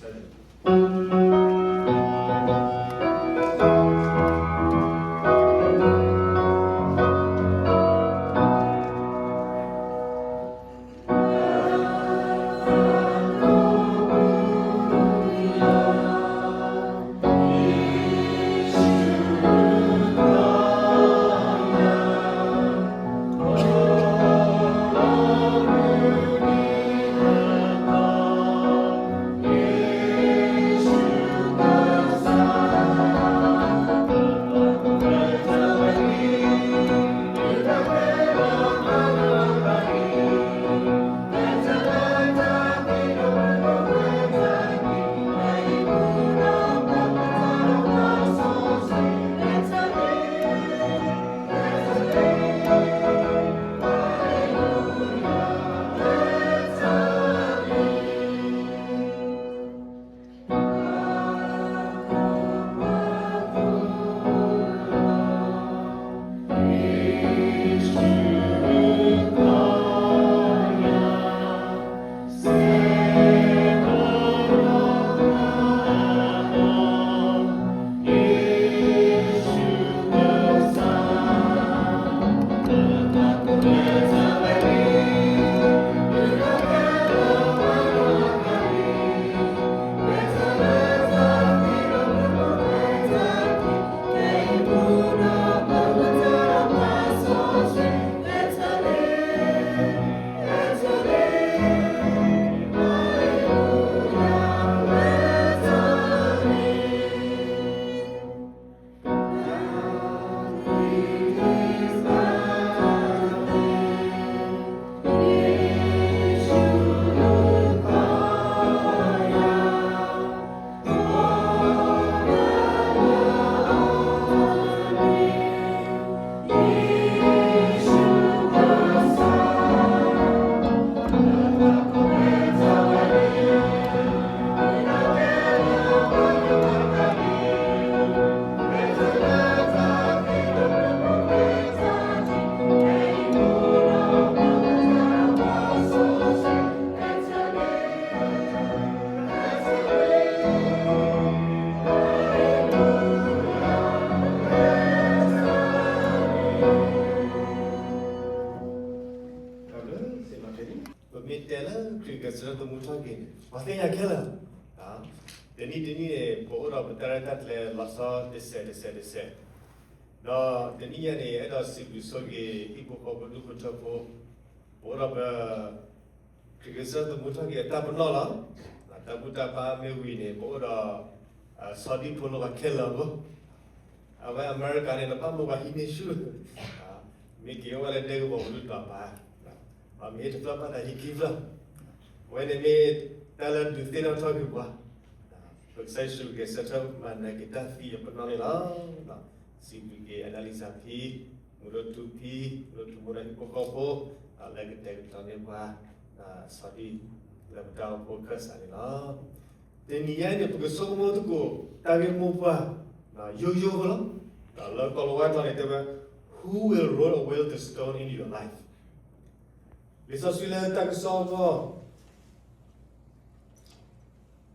ပမ့ၢ်တဲလၢခရံာ်ဂဲၤဆၢထၢၣ်သမူထီၣ်က့ၤန့ၣ် ပှၤသ့ၣ်ညါခဲလၢာ်, တနံၣ်တနံၣ်န့ၣ် ပအိၣ်ဒီးပတၢ်ရဲၣ်တၢ်ကျဲၤလီၤဆီတစဲးတစဲးတစဲး, ဒီးတနံၣ်ညါန့ၣ် အဲၣ်ဒိးစံးဘျုးဆိၣ်ဂ့ၤ ဟံၣ်ဖိဃီဖိဒူၣ်ဖိထၢဖိ, ပအိၣ်ဒီးပ ခရံာ်ဂဲၤဆၢထၢၣ်သမူထီၣ်က့ၤအတၢ်ပနီၣ်လီၤ. တၢ်ဘူၣ်တၢ်ဘါမ့ၢ်ဝံၤန့ၣ် ပအိၣ်ဒီး ဆီဒံၣ်ဖိလၢပှၤခဲလၢာ်အဂီၢ်, အဝဲအမဲရကၤန့ၣ် နဘၣ်မၢပှၤဟံးန့ၢ်ဆူၣ်, မ့ၢ်က့ၤအိၣ်ဝဲလၢဒဲကဝီၤပဒိၣ်တီၤပၤ, မ့ၢ်တဖျၢၣ်ဘၣ်သးဟံးခံဖျၢၣ်, အဝဲန့ၣ်မ့ၢ်တၢ်လၢဒုးသ့ၣ်နီၣ်ထီၣ်က့ၤပှၤ, ပကစၢ်ယ့ၣ်ၡူးဂဲၤဆၢထၢၣ်မၤနၢၤက့ၤတၢ်သံအပနီၣ်န့ၣ်လီၤ. စံးဘျုးက့ၤအနၢ်လံစၢ်ဖံ, မူဒိၣ်ထူဖံ, မူဒိၣ်ထူမိၢ်ဒီးဟံၣ်ဖိဃီဖိ, လၢကတဲာ်ကတီၤန့ၢ်ပှၤ ဆီဒံၣ်လၢပတၢ်အိၣ်ဖှိၣ်ခၢၣ်စးန့ၣ်လီၤ. တနံၤညါအံၤန့ၣ် ပကဆိကမိၣ်သကိး တၢ်ဂ့ၢ်မိၢ်ပှၢ် ယိယိဖိလီၤ. လၢကီၢ်လဝါကျိာ်န့ၣ်တဲဝဲ Who will roll away the stone in your life? လံာ်စီဆှံလၢတၢ်ကစီၣ်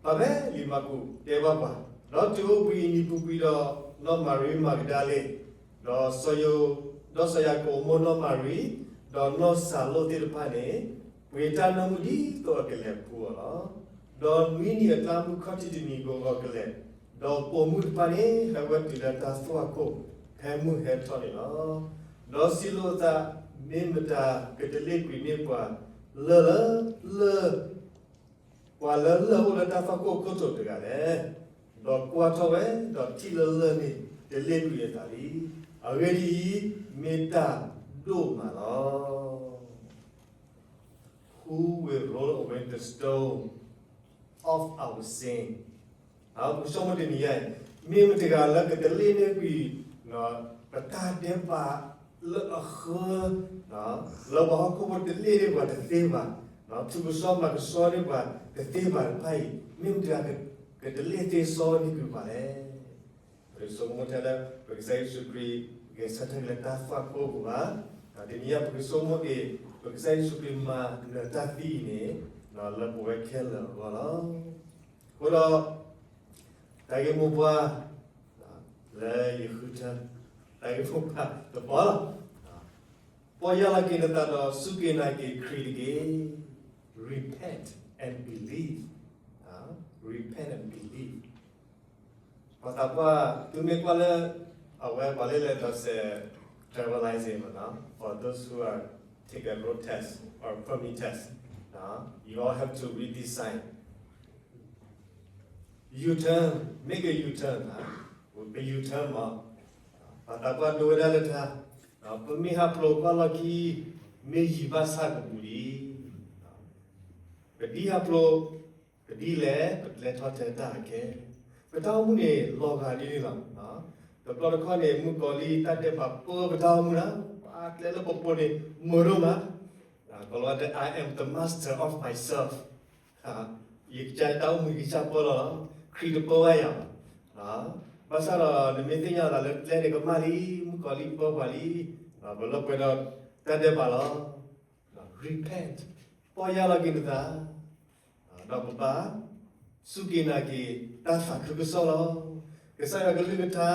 အဂီၢ် ပှၤဖဲလံာ်မၢ်ကူးတဲဘၣ်ပှၤ, ဒီးတုၤအိၣ်ဘှံးအနံၤပူၤကွံာ်ဒီး နီၢ်မၤရံမၤကဒၤလ့ၣ်, ဒီးစီၤယိၤ, ဒီးစီၤယၤကိာ်အမိၢ်နီၢ်မၤရံ, ဒီးနီၢ်စၤလိၣ်သ့ၣ်တဖၣ်န့ၣ် ပှ့ၤတၢ်နၢမူဒ်သိးအကလဲၤဖှူအီၤလီၤ. ဒီးနွံနံၤအကျါမုၢ်ခီၣ်ထံးတနံၤဂီၤဂီၤကလဲာ်, ဒီးပိာ်မုၣ်တဖၣ်န့ၣ် ဟဲဝဲတုၤလၢတၢ်သွၣ်ခိၣ် ဖဲမုၢ်ဟဲထီၣ်န့ၣ်လီၤ. ဒီးစံးလိာ်အသး, မ့ၢ်မတၤကတလ့ၣ်ကွံာ်န့ၢ်ပှၤလၢ်လၢ် ပှၤလၢလၢၢ်အိၣ်လၢတၢ်သွၣ်ခိၣ်အခိၣ်တိာ်တဂၤလဲၣ်. ဒီးကွၢ်ထီၣ်ဝဲ, ဒီးထံၣ်လၢလၢၢ်န့ၣ် တလ့ၣ်ကွံာ်အသးလံ. အဂ့ၢ်ဒ်အံၤ, မ့ၢ်တၢ်ဒိၣ်မးလီၤ. Who will roll away the stone of our sin? ပကဆိကမိၣ်တနံၤညါအံၤ, မ့ၢ်မတၤတဂၤလၢကတလ့ၣ်န့ၢ်ကွံာ် ပတၢ်ဒဲးဘးလၢအဃၢ, လၢပှၤဟီၣ်ခိၣ်ဖိတလ့ၣ်န့ၢ်ပှၤတသ့ဘၣ်, ထူကဆှီမၤကဆှီန့ၢ်ပှၤတသ့ဘၣ်တဖၣ်အံၤ, မ့ၢ်မတၤတဂၤကတလ့ၣ်သ့စီန့ၢ်ကွံာ်ပှၤလဲၣ်. ပကဆိကမိၣ်ထဲလၢ ပကစၢ်ယ့ၣ်ၡူးခရံာ်ဂဲၤဆၢထၢၣ်က့ၤလၢတၢ်သွၣ်ခိၣ်အပူၤဘၣ်. တနံၤညါပကဆိကမိၣ်က့ၤ ပကစၢ်ယ့ၣ်ၡူးခရံာ်မၤနၢၤတၢ်သံအံၤန့ၣ် လၢပဝဲခဲလၢာ်အဂီၢ်လီၤ. အဃိဒီး တၢ်ဂ့ၢ်မိၢ်ပှၢ် လၢယဃုထၢ တၢ်ဂ့ၢ်မိၢ်ပှၢ်တဘီလီၤ. ပီၢ်ယၢ်လီၤက့ၤနသးဒီးစူၢ်က့ၤနာ်က့ၤခရံာ်တက့ၢ်. Repent and believe. Repent and believe. ပှၤသးပှၢ် သုမ့ၢ်ကွၢ်လၢ အဝဲပှၤလၢလဲၤဒီးစဲး driver license မ့ၢ်နီၤ for those who are take a road test or permit test, you all have to read this sign. U-turn, make a U-turn, ပ U-turn မး, ပှၤသးပှၢ်ဒိဝဲဒၣ်လၢတၢ်, ပမ့ၢ်ဟးဖျိးကွၢ်လီၢ်ခံ မ့ၢ်ယံၤဘၣ်ဆၣ်ကပူၤလံ. ပဒ်ဟးဖျိး ပဒ်လဲၣ် ပလဲၤထီၣ်ထဲတၢ်အခဲ, ပတၢ်အိၣ်မူန့ၣ် လီၤဂာ်ဒ်န့ၣ်လီၤ. တဘျီတခီၣ်န့ၣ် မုၣ်ကီၤလံၢ်တၢ်ဒဲးဘးပၢပတၢ်အိၣ်မူလီၤ. ပကျဲလၢပပိာ်န့ၣ် မုာ်ဒိၣ်မး, ကီၤလၤဝါတဲ I am the master of myself. ယကစၢ်တၢ်အိၣ်မူယကစၢ်ပၢလီၤလီၤ. ခရံာ်တပၢဘၣ်ယၤဘၣ်. ဘၣ်ဆၣ်ဒီးနမ့ၢ်သ့ၣ်ညါသးလၢကျဲန့ၣ်ကမၣ်လံ, မုၣ်ကီၤလံၢ်ပၢပှၤလံ, ပလီၢ်ပှဲၤဒီးတၢ်ဒဲးဘးလီၤ. Repent, ပီၢ်ယၢ်လီၤက့ၤနသး, ဒီးပဘၣ်စူၢ်က့ၤနာ်က့ၤတၢ်သးခုကစီၣ်လီၤ. ကစၢ်ယွၤကလုၢ်ကထါ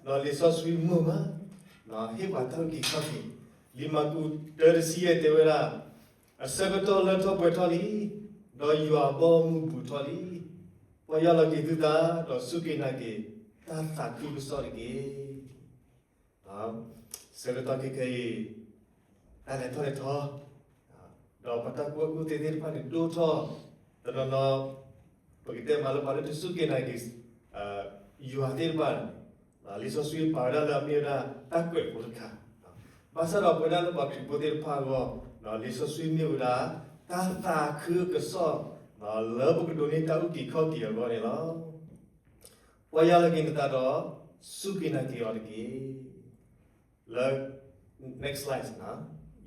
ဒီးလံာ်စီဆှံမုာ်မး, ဟ့ၣ်ပှၤတၢ်အုၣ်က့ၤခီၣ်က့ၤ, လံာ်မၢ်ကူး တၢတဆံယဲၢ်တဲဝဲဒၣ်, အဆၢကတီၢ်လၢထီၣ်ပှဲၤထီၣ်လံ, ဒီးယွၤအဘီအမုၢ်ဘူးထီၣ်လံ. ပီၢ်ယၢ်လီၤက့ၤသုသး ဒီးစူၢ်က့ၤနာ်က့ၤတၢ်သးခုကစီၣ်တက့ၢ်. ဆၢကတီၢ်ခဲခဲအံၤ တၢ်လဲၤထီၣ်လဲၤထီ, ဒီးပတၢ်ကူၣ်ဘၣ်ကူၣ်သ့သ့ၣ်တဖၣ်န့ၣ်ဒိၣ်ထီၣ်, တနီၤနီၤ ပကတဲမးလၢပှၤလၢတစူၢ်က့ၤနာ်က့ၤ ယွၤသ့ၣ်တဖၣ်န့ၣ်, လံာ်စီဆှံပာ်ဝဲဒၣ်လၢအမ့ၢ်ဝဲဒၣ်တၢ်ကွဲးဖိတခါ, ဘၣ်ဆၣ်ဒီးပဝဲဒၣ်လၢပှၤခရံာ်ဖိသ့ၣ်တဖၣ်အဂီၢ်, လံာ်စီဆှံမ့ၢ်ဝဲဒၣ် တၢ်သးခုကစီၣ် လၢပကဒိးန့ၢ်တၢ်အုၣ်က့ၤခီၣ်က့ၤအဂီၢ်န့ၣ်လီၤ. ပီၢ်ယၢ်လီၤက့ၤနသးဒီး စူၢ်က့ၤနာ်က့ၤအီၤတက့ၢ်. လၢ next slide န့ၣ်,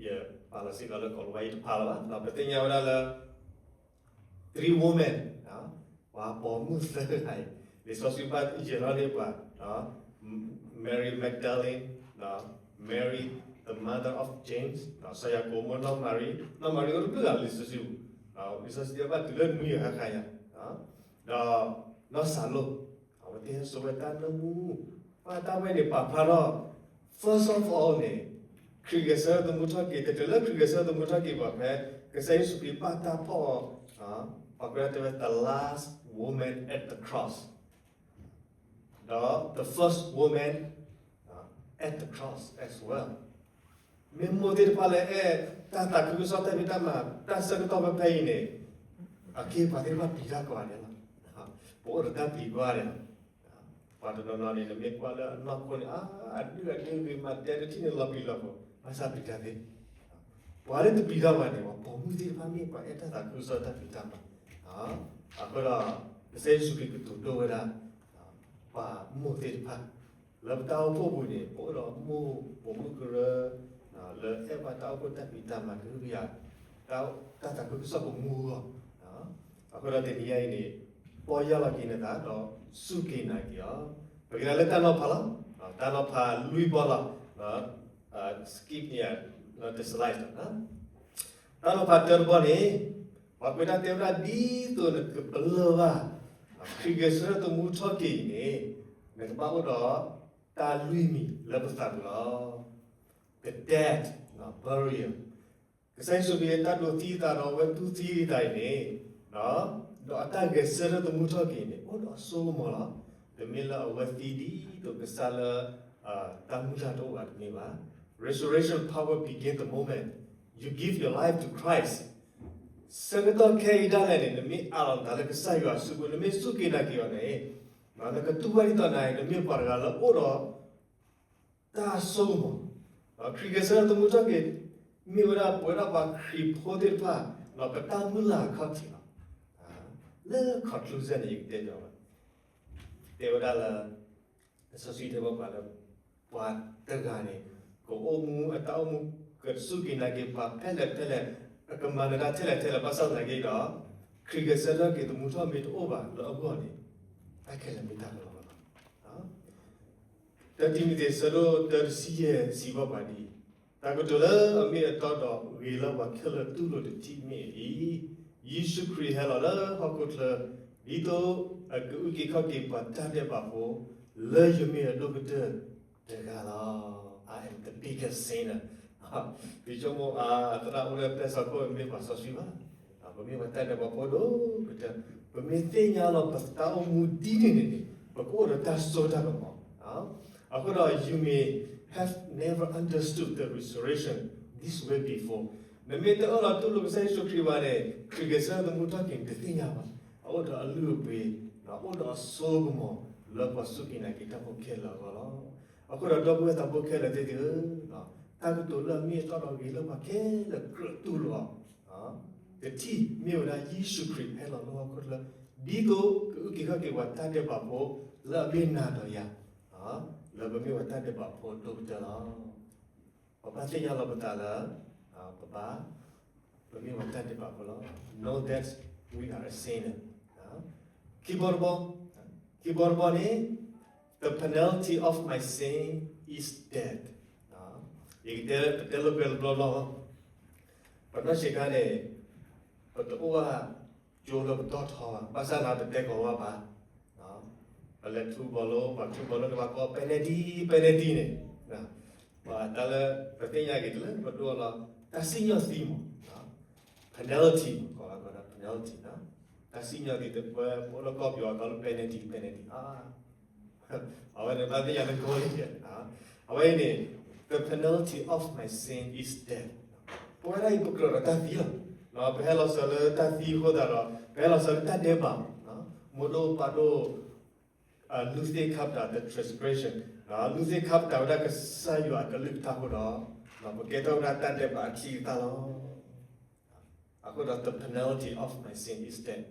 ယပာ်လီၤစ့ၢ်ကီးလၢကီၤလၤဝါအံၤတဖၣ်လီၤဘၣ်, ပသ့ၣ်ညါဝဲဒၣ်လၢ three women, ပှၤပိာ်မုၣ်သၢဂၤအံၤ, လံာ်စီဆှံဘၣ်ယဲၢ်ထီၣ်န့ၢ်ပှၤ, Mary Magdalene, Mary the mother of James, စီၤယၤကိာ်အမိၢ်နီၢ်မၤရံ, နီၢ်မၤရံအိၣ်တဘျုးဂၤလၢလံာ်စီဆှံပူၤ, လံာ်စီဆှံတဲဘၣ်တုၤလၢနွံဂၤဃၣ်ဃၣ်ညါ, ဒီးနီၢ်စၤလိၣ်, အဝဲသ့ၣ်ဟဲစိာ်ဝဲတၢ်နၢမူ, ပှၤတၢ်ဝဲန့ၣ်ပာ်ဖျါထီၣ် first of all န့ၣ်, ခရံာ်ဂဲၤဆၢထၢၣ်သမူထီၣ်က့ၤ, တတုၤလၢခရံာ်ဂဲၤဆၢထၢၣ်သမူထီၣ်က့ၤဘၣ်ဖဲ ကစၢ်ယ့ၣ်ၡူးခရံာ်ဘၣ်တၢ်ဖီၣ်အီၤ, ပှၤကွဲးဒၣ်တဲဝဲ the last woman at the cross, ဒီး the first woman at the cross as well. မ့ၢ်မိၢ်သ့ၣ်တဖၣ်လၢအဲၣ်တၢ်သးခုကစီၣ်တၢ်ဖံးတၢ်မၤ တၢ်ဆၢကတီၢ်ဖဲဖဲအံၤန့ၣ်, အက့ၢ်ပှၤသ့ၣ်တဖၣ်ပျံၤတၢ်ကိးဂၤဒဲးလီၤ. ပအိၣ်ဒီးတၢ်ပျံၤကိးဂၤဒဲးလီၤ. ပှၤတနီၤနီၤန့ၣ် နမ့ၢ်ကွၢ်လၢအနီၢ်ခိန့ၣ် အဒုၣ်အဒုၣ်ဂ့ၤမး တဲတထံၣ်န့ၣ် လီၤပျံၤလီၤဖုး, ဘၣ်ဆၣ်ပျံၤတၢ်သ့. ပှၤလၢတပျံၤတၢ်ဘၣ်န့ၣ် ပှၤပိာ်မုၣ်သ့ၣ်တဖၣ်မ့ၢ်ပှၤအဲၣ်တၢ်သးခုကစီၣ်တၢ်ဖံးတၢ်မၤ, အဃိဒီး ကစၢ်ယ့ၣ်ၡူးခရံာ်ကတိၤဒိဝဲဒၣ် ပှၤမိၢ်သ့ၣ်တဖၣ် လၢပတၢ်အိၣ်ဖှိၣ်ပူၤန့ၣ် ပအိၣ်ဒီးမိၢ်ပိာ်မုၣ်ကရၢ, လၢအဲၣ်ဘၣ်တၢ်အိၣ်ဖှိၣ်တၢ်ဖံးတၢ်မၤကဟုကယာ် တၢ်သးခုကစီၣ်ပမူအဂီၢ်, အဃိဒီးတနံၤညါအံၤန့ၣ် ပီၢ်ယၢ်လီၤက့ၤနသးဒီးစူၢ်က့ၤနာ်က့ၤအီၤ, ပကလဲၤလၢတၢ်နီၤဖးလီၤ. တၢ်နီၤဖးလွံၢ်ဘီလီၤ. skip န့ၣ် တ slide လီၤ. တၢ်နီၤဖးတၢတဘီန့ၣ် ပှၤကွဲးတၢ်တဲဝဲဒၣ် ဒ်သိးနကပလၢၢ်ဘၣ် ခရံာ်ဂဲၤဆၢထၢၣ်သမူထီၣ်က့ၤအံၤန့ၣ် နကဘၣ်အိၣ်ဒီးတၢ်လွံၢ်မံၤလၢပသးပူၤလီၤ. The death, burial. ကစၢ်ယ့ၣ်ၡူးခရံာ်တၢ်ဒိးသံအသးဒီးအဝဲတူၢ်သံအသးအံၤန့ၣ်, ဒီးအတၢ်ဂဲၤဆၢထၢၣ်သမူထီၣ်က့ၤန့ၣ် အိၣ်ဒီးအစိကမီၤလီၤ. တမ့ၢ်လၢအဝဲသံဒ်သိးကစၢ်လၢ တၢ်မုၢ်လၢ်တအိၣ်ဘၣ်တမ့ၢ်ဘၣ်. Resurrection power begin the moment you give your life to Christ. ဆၢကတီၢ်ခဲအံၤဒၣ်လဲာ်န့ၣ် နမ့ၢ်အးလီၤနသးလၢကစၢ်ယွၤအစုပူၤ နမ့ၢ်စူၢ်က့ၤနာ်က့ၤအီၤန့ၣ်, နကတူၢ်ဘၣ်ဒ်သိးနၤအံၤ နမ့ၢ်ပှၤတဂၤလၢအိၣ်ဒီး တၢ်စိကမီၤ, ခရံာ်ဂဲၤဆၢထၢၣ်သမူထီၣ်က့ၤ မ့ၢ်ဝဲဒၣ်ပဝဲဒၣ်ပှၤခရံာ်ဖိသ့ၣ်တဖၣ် ပတၢ်မုၢ်လၢ်အခီၣ်ထံးလီၤ. လၢ conclusion န့ၣ် ယကတဲဘၣ်, တဲဝဲဒၣ်လၢ လံာ်စီဆှံတဲဘၣ်ပှၤလၢ ပှၤတဂၤန့ၣ် ကအိၣ်မူအတၢ်အိၣ်မူ ကစူၢ်က့ၤနာ်က့ၤပှၤဖဲလဲၣ်ဖဲလဲၣ်, အကမၤနၢၤတၢ်ထဲလဲၣ်ထဲလဲၣ် ဘၣ်ဆၣ်သနာ်က့ဒီး ခရံာ်ဂဲၤဆၢထၢၣ်က့ၤသမူထီၣ်မ့ၢ်တအိၣ်ဘၣ်လၢအဂီၢ်န့ၣ် တၢ်ခဲလၢာ်မ့ၢ်တၢ်ကလီလီၤ. တၢတံၤမသ့း ဆၢဒိၣ်တၢ တဆံယဲၢ် စံးဘၣ်ပှၤဒ်အံၤ, တၢ်ကတိၤလၢအမ့ၢ်အတီဒီးဂ့ၤလၢပှၤခဲလၢာ်တူၢ်လိာ်တထံၣ်မ့ၢ်အံၤ, ယ့ၣ်ၡူးခရံာ်ဟဲလီၤလၢဟီၣ်ခိၣ်ချၢ, ဒ် ဒ်သိးအကအုၣ်က့ၤခီၣ်က့ၤပှၤတၢ်ဒဲးဘးဖိ လၢယမ့ၢ်အဒိၣ်ကတၢၢ်တဂၤလီၤ. I am the biggest sinner. ယဆိကမိၣ် သရၣ်အိၣ်လၢပျဲၢ်စီၤခိၣ် မ့ၢ်ပှၤစီဆှံဘၣ်. ပမ့ၢ်ပှၤတၢ်ဒဲးဘးဖိဒိၣ်ကတၢၢ်, ပမ့ၢ်သ့ၣ်ညါလီၤပတၢ်အိၣ်မူဒ်န့ၣ်န့ၣ်န့ၣ် ပကအိၣ်ဒီးတၢ်စိတၢ်ကမီၤ. အဃိဒီး you may have never understood the resurrection this way before. နမ့ၢ်တအၢၣ်လီၤတူၢ်လိာ်ကစၢ်ယ့ၣ်ၡူးခရံာ်ဘၣ်န့ၣ် ခရံာ်ဂဲၤဆၢထၢၣ်သမူထီၣ်က့ၤန့ၣ် တသ့ၣ်ညါဘၣ်. အအိၣ်ဒီးအလုၢ်အပှ့ၤ, အိၣ်ဒီးအစိကမီၤလၢပှၤစူၢ်က့ၤနာ်က့ၤတၢ်ဖိခဲလၢာ်အဂီၢ်လီၤ. အဃိဒီးဒီပုၢ်ဝဲၢ်သးဖိခဲလၢာ်သ့ၣ်ဧၢ, တၢ်ကတိၤလၢအမ့ၢ်အတီဒီးဂ့ၤလၢပှၤခဲလၢာ်ကြၢးတူၢ်လိာ်အီၤ တထံၣ်မ့ၢ်ဝဲဒၣ်ယ့ၣ်ၡူးခရံာ်ဟဲလီၤလၢဟီၣ်ခိၣ်ချၢ ဒ်သိးကအုၣ်က့ၤခီၣ်က့ၤပှၤတၢ်ဒဲးဘးဖိ လၢအမ့ၢ်နၤဒီးယၤ, လၢပမ့ၢ်ပှၤတၢ်ဒဲးဘးဖိဒိၣ်ကတၢၢ်လီၤ. ပဘၣ်သ့ၣ်ညါလီၤပသးလၢ ပဘၣ် ပမ့ၢ်ပှၤတၢ်ဒဲးဘးဖိလီၤ. Know that we are a sinner. ခံဘီတဘီ, ခံဘီတဘီန့ၣ် the penalty of my sin is death. ယကတဲ ပတဲလိာ်ကွဲတဘျီဘျီ, ပနီၢ်ဆံးခါန့ၣ် ပတအိၣ်ဘၣ်ကၠိလၢပတီၢ်ထီဘၣ်, ဘၣ်ဆၣ်သနာ်က့ပတဲကီးဝဲဘၣ်, ပလဲၤထူဘီလိ ပှၤထူဘီလိန့ၣ် ပှၤကိး penalty, penalty န့ၣ်, ပှၤတၢ်လၢပသ့ၣ်ညါက့ၤတလၢပဒိၣ်လီၤ, တၢ်စံၣ်ညီၣ်သံမး, penalty မး ကိးလၢ penalty န့ၣ်, တၢ်စံၣ်ညီၣ်သံ ပအိၣ်လၢကီၢ်ပယီၤကိးလၢ penalty, penalty အဝဲန့ၣ် ဘၣ်သ့ၣ်ညါလၢကီၢ်လံ, အဝဲအံၤန့ၣ် the penalty of my sin is death. ပဝဲဒၣ်အံၤ ပကြၢးဒီးတၢ်သံလီၤ. ပဟဲလီၤစၢၤလၢတၢ်သံအဃိသတးဒီး ပဟဲလီၤစၢၤလၢတၢ်ဒဲးဘး, မိၢ်ဒိၣ်ပၢ်ဒိၣ် လူၤသ့ၣ်ခါပတာ် the transgression, လူၤသ့ၣ်ခါပတာ်ဝဲဒၣ်ကစၢ်ယွၤအကလုၢ်ကထါအဃိဒီး ပကဲထီၣ်ဝဲဒၣ်တၢ်ဒဲးဘးအချံအသၣ်လီၤ. အဃိဒီး the penalty of my sin is death.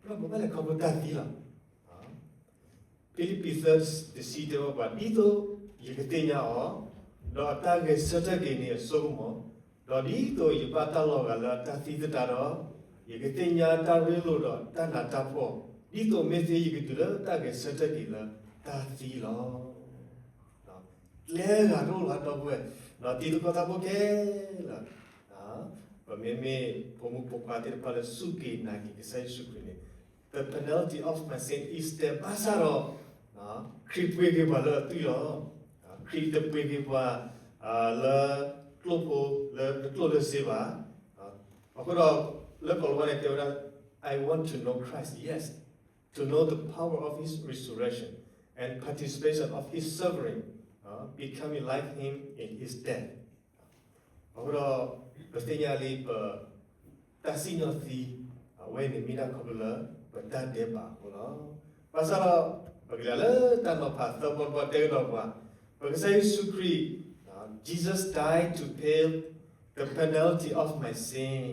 ပဘၣ်လဲၤခီဖျိတၢ်သံလီၤ. ဖံလံးပံး သၢ တဆံတဲဝဲပှၤ, ဒ်သိးယကသ့ၣ်ညါအီၤ, ဒီးအတၢ်ဂဲၤဆၢထၢၣ်က့ၤန့ၣ်အစိကမီၤ, ဒီးဒ်သိးယဘၣ်တၢ်လီၤဂာ်လၢအတၢ်သံသတးဒီး, ယကသ့ၣ်ညါတၢ်ရ့လိာ်ဒီးတၢ်နးတၢ်ဖှီၣ်, ဒ်သိးမ့ၢ်သ့ယကတုၤလၢတၢ်ဂဲၤဆၢထၢၣ်က့ၤလၢတၢ်သံလီၤ. ကျဲဂၤတအိၣ်လၢၤ ဒီပုၢ်ဝဲၢ်, တံၤသကိးသးဖိခဲလၢာ်, ပမ့မ့ၢ်ဖိမုၣ်ဖိခွါသ့ၣ်တဖၣ်လၢစူၢ်က့ၤနာ်က့ၤကစၢ်ယ့ၣ်ၡူးခရံာ်န့ၣ်, the penalty of my sin is death. ဘၣ်ဆၣ်ဒီး ခရံာ်ပှ့ၤက့ၤပှၤလၢအသွံၣ်လီၤ. ခရံာ်တပှ့ၤက့ၤပှၤ လၢကျိၣ်ဖိ လၢကျိၣ်လၢစ့ဘၣ်. အဃိဒီး လၢကီၢ်လဝါန့ၣ်တဲဝဲဒၣ်, I want to know Christ, yes, to know the power of his resurrection and participation of his suffering, becoming like him in his death. အဃိဒီး ပသ့ၣ်ညါလံ ပတၢ်စံၣ်ညီၣ်သံ အဝဲန့ၣ်မ့ၢ်ဒၣ်ခီဖျိလၢ ပတၢ်ဒဲးဘးအဃိလီၤ. ဘၣ်ဆၣ်ဒီး ပကလဲၤလၢတၢ်နီၤဖးသၢဘီတဘီတဲကဒီးပှၤ, ပကစၢ်ယ့ၣ်ၡူးခရံာ် Jesus died to pay the penalty of my sin.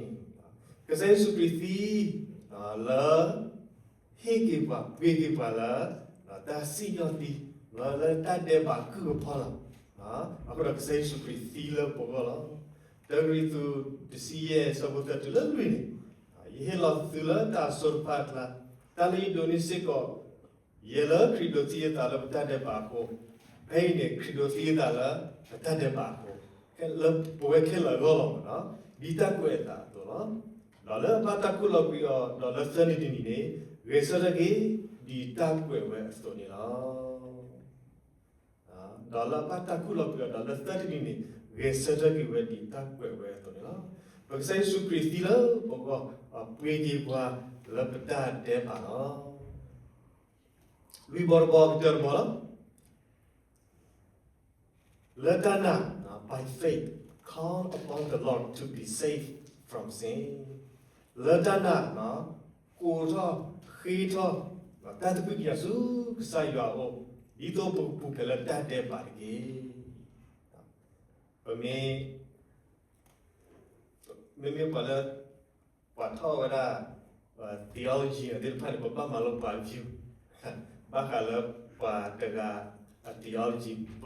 ကစၢ်ယ့ၣ်ၡူးခရံာ်သံ လၢ ဟ့ၣ်က့ၤပှၤ ပှ့ၤက့ၤပှၤလၢ တၢ်စံၣ်ညီၣ်သံ လၢတၢ်ဒဲးဘးကုၢ်ကဖီလီၤ. အဃိဒီးကစၢ်ယ့ၣ်ၡူးခရံာ်သံလၢပဂီၢ်လီၤ. တၢကရံၣ်သူး တဆံယဲၢ် ဆၢဖိသၢတုၤလၢလွံၢ်န့ၣ်, ယဟ့ၣ်လီၤသုလၢတၢ်အစိတဖၣ်အကျါ, တၢ်လၢယဒိးန့ၢ်စ့ၢ်ကီး ယဲလၢခရံာ်ဒိးသံအသးလၢပတၢ်ဒဲးဘးအဃိ, ဖဲအံၤန့ၣ် ခရံာ်ဒိးသံအသးလၢပတၢ်ဒဲးဘးအဃိ, လၢပဝဲခဲလၢာ်အဂီၢ်လီၤမးနီၤ, ဒ်တၢ်ကွဲးအသးအသိးလီၤ. ဒီးလၢအဘၣ်တၢ်ခူၣ်လီၤကွံာ်အီၤ ဒီးလၢသၢနံၤတနံၤန့ၣ် ဂဲၤဆၢထၢၣ်က့ၤ ဒ်တၢ်ကွဲးဝဲအသိးန့ၣ်လီၤ. ဒီးလၢအဘၣ်တၢ်ခူၣ်လီၤကွံာ်အီၤ ဒီးလၢသၢနံၤတနံၤန့ၣ် ဂဲၤဆၢထၢၣ်က့ၤဝဲဒ်တၢ်ကွဲးဝဲအသိးန့ၣ်လီၤ. ပကစၢ်ယ့ၣ်ၡူးခရံာ်သံလၢပဂီၢ်, ပှ့ၤက့ၤပှၤလၢပတၢ်ဒဲးဘးလီၤ. လွံၢ်ဘီတဘီ ကတၢၢ်တဘီလီၤ. လၢတၢ်နာ်, by faith, call upon the Lord to be saved from sin. လၢတၢ်နာ်, ကိးထီၣ်, ဃ့ထီၣ်, တၢ်သကွံၢ်ကညးဆူကစၢ်ယွၤအအိၣ်, ဒ်သိးပကပူၤဖျဲးလၢတၢ်ဒဲးဘးတက့ၢ်. ပမ့ၢ် မ့မ့ၢ်ပှၤလၢ ပှၤထီၣ်ဝဲဒၣ် theology သ့ၣ်တဖၣ်န့ၣ် ပဘၣ်မၤလိပှၤ view, ဘၣ်ဃးလၢပှၤတဂၤအ theology, ပ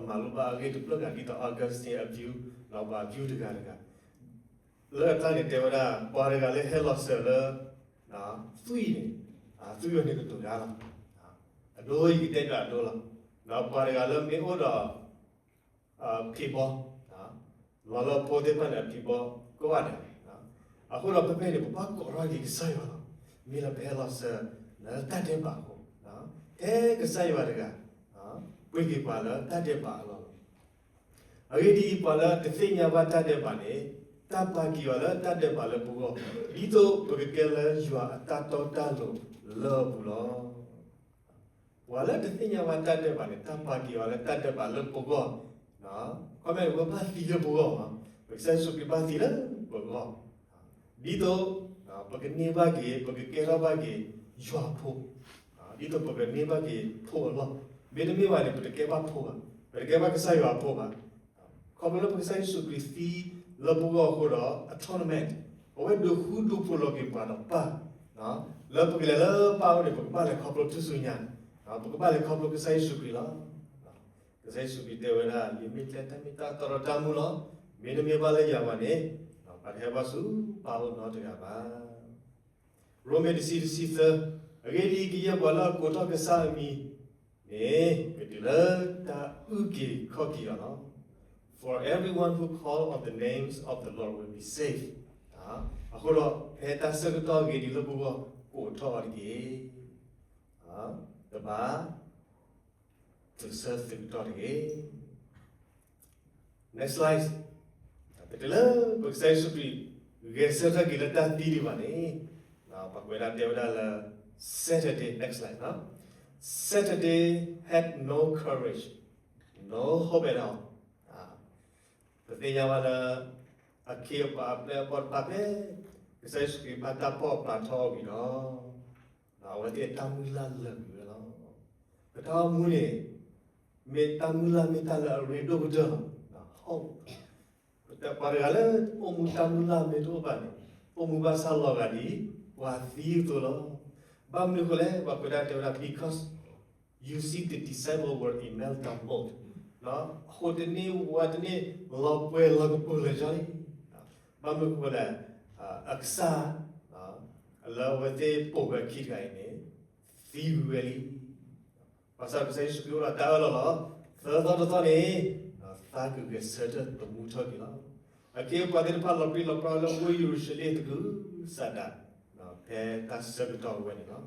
မၤလိဘၣ်အဂ့ၢ်တဖျၢၣ်ဂၤ ဒ်သိး Augustine အ view, ဒီးပှၤ view တဂၤတဂၤ, လၢအကျါန့ၣ်တဲဝဲဒၣ် ပှၤတဂၤလၢဟဲလီၤစၢၤလၢ သွံၣ်န့ၣ်, သွံၣ်ဝဲန့ၣ်ကတိၤဒၣ်လီၤ. အဒိ ယကတဲဒၣ်အဒိလီၤ. ဒီးပှၤတဂၤလၢမ့ၢ်အိၣ်ဒီး ဖံးဘီ, လီၤလၢအဖိသ့ၣ်တဖၣ်န့ၣ် အဖံးဘီကိးဂၤဒဲး, အဃိဒီးဖဲဖဲန့ၣ် ပဘၣ်ကိးထီၣ်က့ၤကစၢ်ယွၤလီၤ. မ့ၢ်လၢပဟဲလီၤစၢၤလၢတၢ်ဒဲးဘးအဃိ, ထဲကစၢ်ယွၤတဂၤ ပှ့ၤက့ၤပှၤလၢတၢ်ဒဲးဘးအလီၢ်လီၤ. အဂ့ၢ်ဒ်အံၤ, ပှၤလၢတသ့ၣ်ညါဘၣ်တၢ်ဒဲးဘးန့ၣ် တၢ်ပာ်က့ၤအီၤလၢတၢ်ဒဲးဘးလၢပဂီၢ်, ဒ်သိးပကကဲလၢယွၤအတၢ်တီတၢ်လိၤလၢအပူၤလီၤ. ပှၤလၢတသ့ၣ်ညါဘၣ်တၢ်ဒဲးဘးန့ၣ် တၢ်ပာ်က့ၤအီၤလၢတၢ်ဒဲးဘးလၢပဂီၢ်, ခီမ့ၢ်ဝဲဘၣ်သံလၢပဂီၢ်, ပကစၢ်ယ့ၣ်ၡူးခရံာ်ဘၣ်သံလၢပဂီၢ်, ဒ်သိး ပကန့ၢ်ဘၣ်က့ၤ ပကကဲထီၣ်ဘၣ်က့ၤ ယွၤဖိ, ဒ်သိးပကန့ၢ်ဘၣ်က့ၤဖိအလီၢ်, မ့တမ့ၢ်ဘၣ်န့ၣ် ပတကဲဘၣ်ဖိဘၣ်, ပတကဲဘၣ်ကစၢ်ယွၤအဖိဘၣ်. ခီဖျိလၢပကစၢ်ယ့ၣ်ၡူးခရံာ်သံလၢပဂီၢ်အဃိဒီး atonement, အဝဲဒုးဃူဒုးဖိးလီၤက့ၤပှၤဒီးပၢ်, လၢပကလဲၤလၢပၢ်အအိၣ်န့ၣ် ပကဘၣ်လဲၤခီဖျိထူၣ်စုညါ, ပကဘၣ်လဲၤခီဖျိကစၢ်ယ့ၣ်ၡူးခရံာ်လီၤ. ကစၢ်ယ့ၣ်ၡူးခရံာ်တဲဝဲဒၣ် ယမ့ၢ်ကျဲတၢ်မ့ၢ်တၢ်တီဒီးတၢ်မူလီၤ. မ့တမ့ၢ်ဘၣ်လၢယၤဘၣ်န့ၣ် ပှၤတဟဲဘၣ်ဆူပၢ်အအိၣ်နီတဂၤဘၣ်. ရိမ့ၤတဆံတဆံသၢ, အဂ့ၢ်ဒ်အံၤ, ကယဲၢ်ပှၤလၢအကိးထီၣ်ကစၢ်အမံၤန့ၣ် ကတုၤလၢတၢ်အုၣ်က့ၤခီၣ်က့ၤအီၤလီၤ. For everyone who call on the names of the Lord will be saved. အဃိဒီး ဖဲတၢ်ဆၢကတီၢ်ဂ့ၤဒ်လၢပဂီၢ် ကိးထီၣ်အီၤတက့ၢ်. တဘၣ် သုးဆၢသုးကတီၢ်တဂ့ၤ. Next slide. တတုၤလၢပကစၢ်ယ့ၣ်ၡူးခရံာ် ဂဲၤဆၢထၢၣ်က့ၤလၢတၢ်သံဒံးဘၣ်န့ၣ်, ပှၤကွဲးဒၣ်တဲဝဲဒၣ်လၢ Saturday, next slide, Saturday had no courage, no hope at all. ပသ့ၣ်ညါဘၣ်လၢ အခ့အပှၤအပျဲၢ်အဘီၣ်တဖၣ်ဖဲ ကစၢ်ယ့ၣ်ၡူးခရံာ်ဘၣ်တၢ်ဖီၣ်အပာ်ထီၣ်အီၤဝံၤဒီး အဝဲသ့ၣ်အတၢ်မုၢ်လၢ်လၢာ်ကွံာ်ဝဲလီၤ. ပတၢ်အိၣ်မူန့ၣ် မ့ၢ်တၢ်မုၢ်လၢ်မ့ၢ်တၢ်လၢအရ့ဒိၣ်ကတၢၢ်လီၤ. ပှၤတဂၤလၢအိၣ်မူတၢ်မုၢ်လၢ်မ့ၢ်တအိၣ်ဘၣ်န့ၣ် အိၣ်မူဘၣ်ဆၣ်လီၤဂာ်ဒ် ပှၤသံအသိးလီၤ. ဘၣ်မနုၤအဃိလဲၣ်, ပှၤကွဲးဒၣ်တဲဝဲဒၣ် because you see the disciple were in meltdown mode. ဟိးတန့ၢ်ဝးတန့ၢ် လီၤပှဲၤလီၤကပူၤလၢာ်ကၠီလံ. ဘၣ်မနုၤအဃိလဲၣ်, အကစၢ် လၢအဝဲသ့ၣ်ပိာ်ဝဲအခံတဂၤအံၤန့ၣ် သံဝံၤဝဲလံ. ဘၣ်ဆၣ်ကစၢ်ယ့ၣ်ၡူးခရံာ်အိၣ်ဒီးတၢ်အၢၣ်လီၤလီၤ. သၢသီတသီန့ၣ် သးကဂဲၤဆၢထၢၣ်သမူထီၣ်က့ၤလီၤ. အခ့အပှၤသ့ၣ်တဖၣ်လီၤပြံလီၤပြါလၢအဝ့ၢ်ယရူၤၡလ့ၣ်သကုၤဆးဒး ဖဲတၢ်ဆၢကတီၢ်ဝဲန့ၣ်လီၤ.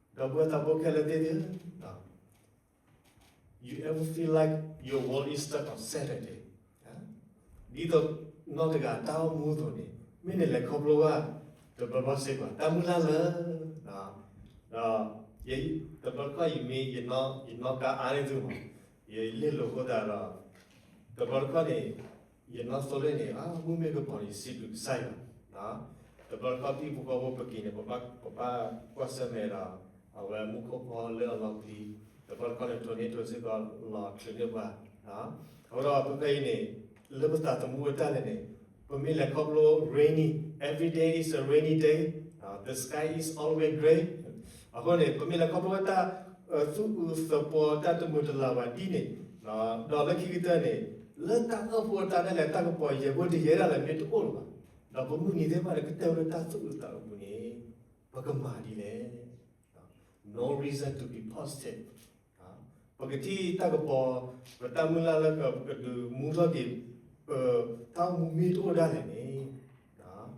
ဒီပုၢ်ဝဲၢ်သးဘိခဲလၢာ်သ့ၣ်ဧၢ, you ever feel like your world is stuck on Saturday? ဒ်သိးနီၢ်တဂၤတၢ်အိၣ်မူအသိးန့ၣ် မ့ၢ်နလဲၤခီဖျိဘၣ် တဘျီဘျီစ့ၢ်ကီး တၢ်မုၢ်လၢ်လၢာ်, ဒီး တဘျီတခီၣ်အံၤမ့ၢ် ယနီၢ်ကါအါန့ၢ်သုမး, ယလ့ၣ်လိာ်အဃိသတးဒီး တဘျီတခီၣ်န့ၣ် ယနီၢ်သိလ့ၣ်န့ၣ် မုၢ်မ့ၢ်ကပီၤန့ၣ် ယစံးဘျုးကစၢ်ယွၤ, တဘျီတခီၣ်ပဟံၣ်ဖိဃီဖိပက့ၤန့ၣ် ပဘၣ်ကွၢ်ဆၢၣ်မဲာ်ဒီး အဝဲမူခိၣ်ဖီလၢအလီၤပျံၤ, တဘျီတခီၣ်န့ၣ် ထိးန့ၢ်ထိးစ့ၢ်ကီးလီၤချုးန့ၢ်ပှၤ, အဃိဒီးဖဲဖဲအံၤန့ၣ် လၢပသးသမူအတၢ်လဲၣ်န့ၣ် ပမ့ၢ်လဲၤခီဖျိ rainy, every day is a rainy day, the sky is always gray. အဃိန့ၣ် ပမ့ၢ်လဲၤခီဖျိတၢ် သူၣ်အုးသးပှီၤတၢ်တမုာ်တလၤဘၣ်ဒ်န့ၣ်, ဒီးလၢခံကတၢၢ်န့ၣ် လၢတၢ်အၢၣ်ဖိအတၢ်ဒၣ်လဲာ် တၢ်ကပီၤယဲၢ်ဘိတယဲၢ်ဒၣ်လဲာ်မ့ၢ်တအိၣ်လၢၤဘၣ်, ဒီးပမုၢ်နံၤသ့ၣ်တဖၣ်န့ၣ် ကတၢၢ်ဝဲလၢတၢ်သူၣ်အုးသးအုးအပူၤန့ၣ် ပကမၤဒ်လဲၣ်. No reason to be positive. ပကထံၣ်တၢ်ကပီၤ ပတၢ်မုၢ်လၢ်လၢကဒုးမူထီၣ်က့ၤ ပတၢ်အိၣ်မူမ့ၢ်တအိၣ်ဒၣ်လဲာ်န့ၣ်, လံာ်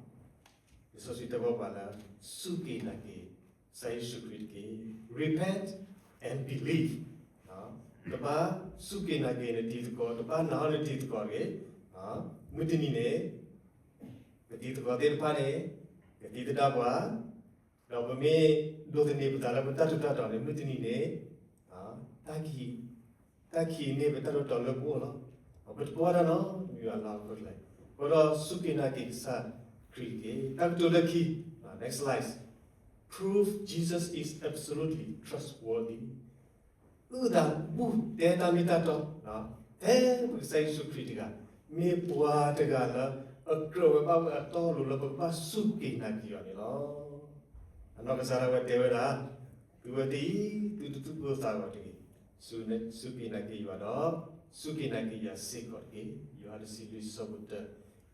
စီဆှံတဲဘၣ်ပှၤလၢ စူၢ်က့ၤနာ်က့ၤ ကစၢ်ယ့ၣ်ၡူးခရံာ်တက့ၢ်. Repent and believe. တဘၣ်စူၢ်က့ၤနာ်က့ၤနတံၤသကိး, တဘၣ်နာ်အီၤနတံၤသကိးတဂ့ၤ. မုၢ်တနံၤန့ၣ် နတံၤသကိးသ့ၣ်တဖၣ်န့ၣ် ကသံသဒၣ်ပှၤ, ဒီးပမ့ၢ်ဒိးသန့ၤပသးလၢပတၢ်ထူးတၢ်တီၤန့ၣ် မုၢ်တနံၤန့ၣ် တၢ်ခံး, တၢ်ခံးန့ၢ်ပတၢ်ထူးတၢ်တီၤလၢပအိၣ်လီၤ. ပတကိးတၢ်နီတမံၤဘၣ်လီၤ. အဃိဒီးစူၢ်က့ၤနာ်က့ၤကစၢ်ခရံာ်တက့ၢ်. တၢ်ကတိၤလၢခံ, next slide, prove Jesus is absolutely trustworthy. အုၣ်သးဘူၣ်တဲတၢ်မ့ၢ်တၢ်တီ, ဖဲပကစၢ်ယ့ၣ်ၡူးခရံာ်တဂၤ မ့ၢ်ပှၤတဂၤလၢ အကြၢးဝဲဘၣ်ဝဲအတီအလိၤလၢပကဘၣ်စူၢ်က့ၤနာ်က့ၤအီၤန့ၣ်လီၤ. အနီၢ်ကစၢ်ဒၣ်ဝဲတဲဝဲဒၣ်, သုဝဲသ့ၣ်အံၤ သုတသူၣ်ကိၢ်သးဂီၤတဂ့ၤ, စူၢ်က့ၤနာ်က့ၤယွၤဒီး စူၢ်က့ၤနာ်က့ၤယၤစ့ၢ်ကီးတက့ၢ်. ယိၤဟၣ်တဆံလွံၢ် ဆၢဖိတၢ,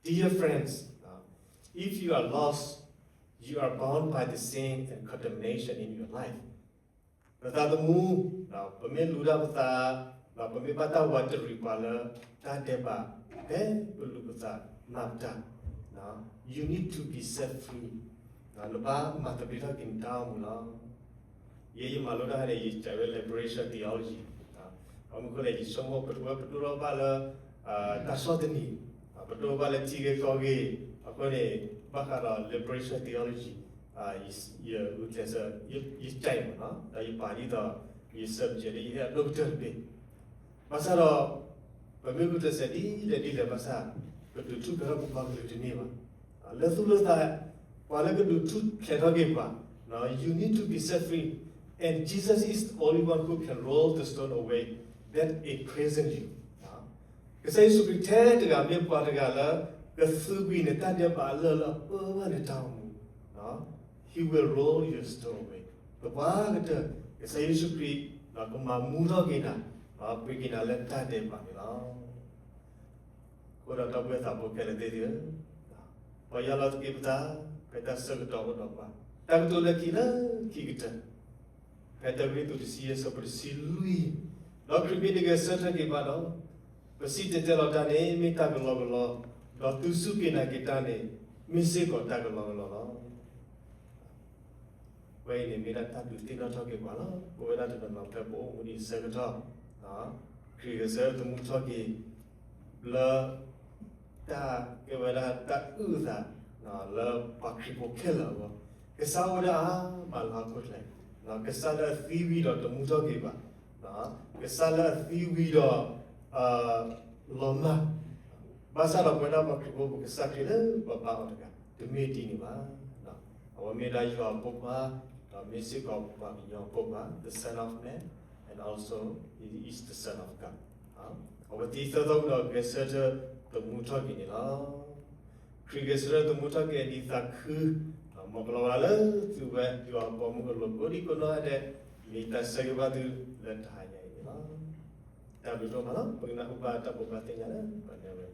Dear friends, if you are lost, you are bound by the sin and condemnation in your life. ပသးသမူ, ပမ့ၢ်လူၤတၢ်ပသး, ပမ့ၢ်ဘၣ်တၢ်ဝးတရံးပှၤလၢ တၢ်ဒဲးဘး ဖဲပလူၤပသးမၤပတၢ်, you need to be set free. နဘၣ်မၤသဘျ့ထီၣ်က့ၤနတၢ်အိၣ်မူလီၤ. ယဲယမၤလိတၢ်ဟဲန့ၣ် ယစံးဝဲ liberation theology. ဘၣ်မနုၤအဃိလဲၣ် ယဆိကမိၣ်ပဝဲပဒိၣ်ထီၣ်ဘၣ်လၢ တၢ်ဆီၣ်သနံး, ပဒိၣ်ဘၣ်လၢထံဂ့ၢ်ကီၢ်ဂ့ၢ်, အဃိန့ၣ် ဘၣ်ဃးဒီး liberation theology ယဂုာ်ကျဲးစၢး ယစံးမ့ၢ်နီၤ ဒီးယပာ်ဒ်သိး ယ subject လၢယဟဲအဒိၣ်ကတၢၢ်တဘ့ၣ် ဘၣ်ဆၣ်ဒီး ပမ့ၢ်ဂုာ်ကျဲးစၢးဒ်လဲၣ်ဒ်လဲၣ်ဘၣ်ဆၣ် ကဒုးထူၣ်ဖျဲးထီၣ်ပပှၤကလုာ်တန့ၢ်ဘၣ်. လၢသူၣ်လၢသး ပှၤလၢကဒုးထူၣ်ဖျဲးထီၣ်က့ၤပှၤ you need to be set free, and Jesus is the only one who can roll the stone away that imprison you. ကစၢ်ယ့ၣ်ၡူးခရံာ်ထဲတဂၤမ့ၢ်ပှၤတဂၤလၢ ကသူကွံာ်နတၢ်ဒဲးဘးအလၢၢ်လၢအပၢဘၣ်နတၢ်အိၣ်မူ He will roll your stone away. သပှၢ်ကတၢၢ် ကစၢ်ယ့ၣ်ၡူးခရံာ် ကမၤမူထီၣ်က့ၤနၤ, ပှ့ၤက့ၤနၤလၢတၢ်ဒဲးဘးန့ၣ်လီၤ. အဃိဒီးဒီပုၢ်ဝဲၢ်သးဘိခဲလၢာ်သ့ၣ်ဧၢ, ပယီၤလီၤသက့ၤပသး ဖဲတၢ်ဆၢကတီၢ်အိၣ်ဒီးပှၤ, တၢ်ကတိၤလၢခံလၢခံကတၢၢ် ဖဲတၢကရံၣ်သူးတဆံယဲၢ်ဆၢဖိတဆံလွံၢ်, ဒီးခရံာ်မ့ၢ်တဂဲၤဆၢထၢၣ်က့ၤဘၣ်ဒီး, ပစံၣ်တဲၤတဲလီၤတၢ်န့ၣ် မ့ၢ်တၢ်ကလီကလီ, ဒီးသုစူၢ်က့ၤနာ်က့ၤတၢ်န့ၣ် မ့ၢ်စ့ၢ်ကီးတၢ်ကလီကလီလီၤ. ဝဲအံၤန့ၣ်မ့ၢ်ဒၣ်တၢ်ဒုးသ့ၣ်နီၣ်ထီၣ်က့ၤပှၤလီၤ. ပဝဲဒၣ်တနီၤနီၤဖဲပအိၣ်မူဒံးအဆၢကတီၢ်, ခရံာ်ဂဲၤဆၢထၢၣ်သမူထီၣ်က့ၤ လၢ တၢ်ကဲဝဲဒၣ်တၢ်အုၣ်အသး လၢပှၤခရံာ်ဖိခဲလၢာ်အဂီၢ်, ကစၢ်အိၣ်ဝဲဒၣ်အါမးလၢဟီၣ်ခိၣ်ချၢ, ကစၢ်လၢအသံဝံၤဒီးတမူထီၣ်က့ၤဘၣ်, ကစၢ်လၢအသံဝံၤဒီး လီၤမၢ်, ဘၣ်ဆၣ်ဒီးပဝဲဒၣ်ပှၤခရံာ်ဖိ ပကစၢ်ခရံာ်လၢပဘါအီၤတဂၤ တမ့ၢ်ဒ်န့ၣ်ဘၣ်. အဝဲမ့ၢ်ဒၣ်ယွၤအဖိခွါ, ဒီးမ့ၢ်စ့ၢ်ကီးပှၤကညီအဖိခွါ, the Son of Man, and also He is the Son of God. အဝဲသံသၢသီဒီးဂဲၤဆၢထၢၣ်သမူထီၣ်က့ၤန့ၣ်လီၤ. ခရံာ်ဂဲၤဆၢထၢၣ်သမူထီၣ်က့ၤအနံၤသးခု, မ်ကလီၤဝါလၢသုဝဲ ယွၤအဘီအမုၢ်အလိၤကိးဒံကိးနီၢ်ဂၤဒဲး, မ့ၢ်တၢ်ဆၢဂ့ၤဘၣ်သုလၢတဟါညါအံၤန့ၣ်လီၤ. တၢ်ဘျုးဒိၣ်မးလီၤ. ပကနၢ်ဟူဘၣ်တၢ်ဘိးဘၣ်သ့ၣ်ညါလၢပှၤနဲၣ်ဝဲ